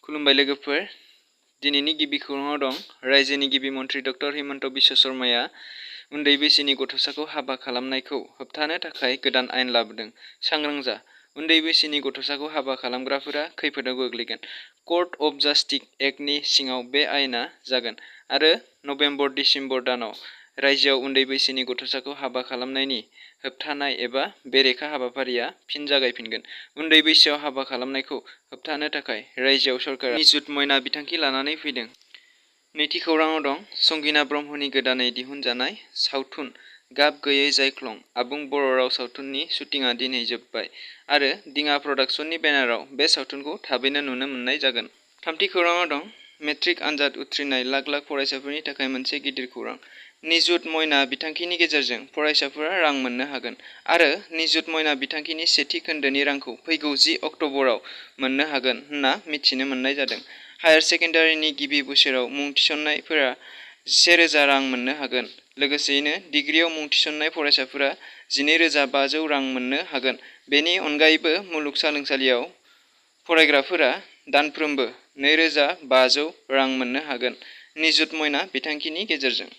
खुलुमबाय लोगोफोर दिनैनि गिबि खौराङाव दं रायजोनि गिबि मन्थ्रि डक्टर हिमन्त बिश्व शर्माया उन्दै बैसोनि गथ'साखौ हाबा खालामनायखौ होबथानो थाखाय गोदान आयेन लाबोदों। सांग्रां जा उन्दै बैसोनि गथ'साखौ हाबा खालामग्राफोरा खैफोदाव गोग्लैगोन। कर्ट अफ जास्टिस एक्टनि सिङाव बे आयेना जागोन आरो नबेम्बर-डिसेम्बर दानाव रायजोआव उन्दै बैसोनि गथ'साखौ हाबा खालामनायनि होबथानाय एबा बेरेखा हाबाफारिया फिन जागायफिनगोन। उन्दै बैसोआव हाबा खालामनायखौ होबथानो थाखाय रायजोआव सरकारा निजुत मयना बिथांखि लानानै फैदों। नैथि खौराङाव दं संगिना ब्रह्मनि गोदानै दिहुनजानाय सावथुन गाब गैयै जायख्लं आबुं बर' राव सावथुननि शुटिंआ दिनै जोबबाय आरो दिङा प्रडाक्शननि बेनाराव बे सावथुनखौ थाबैनो नुनो मोननाय जागोन। थामथि खौराङाव दं मेट्रिक आनजाद उथ्रिनाय लाख लाख फरायसाफोरनि थाखाय मोनसे गिदिर खौरां। निजुत मयना बिथांखिनि गेजेरजों फरायसाफोरा रां मोननो हागोन आरो निजुत मयना बिथांखिनि सेथि खोन्दोनि रांखौ फैगौ 10 अक्ट'बराव मोननो हागोन होनना मिथिनो मोननाय जादों। हायार सेकेन्डारिनि गिबि बोसोराव मुं थिसननायफोरा 1000 रां मोननो हागोन। लोगोसेयैनो डिग्रीआव मुं थिसननाय फरायसाफोरा 12500 रां मोननो हागोन। बेनि अनगायैबो मुलुगसोलोंसालियाव फरायग्राफोरा दानफ्रोमबो 2500 रां मोननो हागोन निजुत मयना बिथांखिनि गेजेरजों।